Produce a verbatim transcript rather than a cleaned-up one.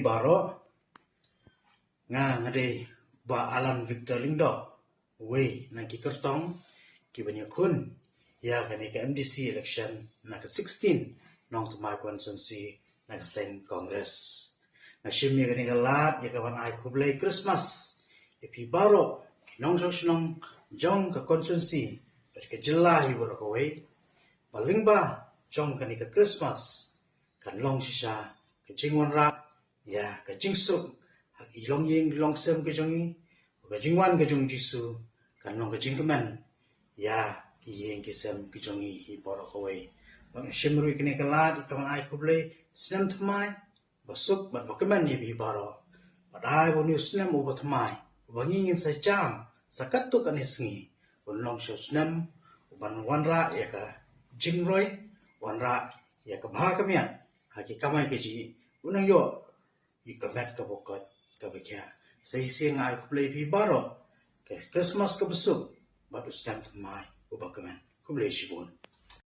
Baroh, nga nga dei Bah Alan Victor Lyngdoh, uwei na ki kyrtong kiban ïakhun ïa kane ka M D C election na ka sixteen Nongthymmai constituency na ka seng Congress. Nga shim ïa kane ka lad ïa kaban ai khublei Christmas ïa phi baroh ki nongshong shnong jong ka constituency bad ka jylla hi baroh kawei. Ba lyngba jong kane ka Christmas kan long shisha ka jingwanrah ïa ka jingsuk ha ki longïing longsem ki jong ngi, ka jingwan ka jong Jisu kan long ka jingkmen ïa ki ïing ki sem ki jong ngi hi baroh kawei. Ba nga shim ruh ïa kane ka lad ïa kaban ai khublei snem thymmai ba suk bad ba kmen ïa phi baroh. Bad ai ba une u snem uba thymmai uba ngi ngin sa jam sa katto katne sngi un long sha u snem uban wanrah ïa ka jingroi, wanrah ïa ka bha ka miat ha ki kamai kajih, u nang ïoh ïa ka met kaba kot kaba khiah. Sa shisien nga ai khublei ïa phi baroh ka Christmas kaba suk bad u snem thymmai uba kmen. Khublei shibun.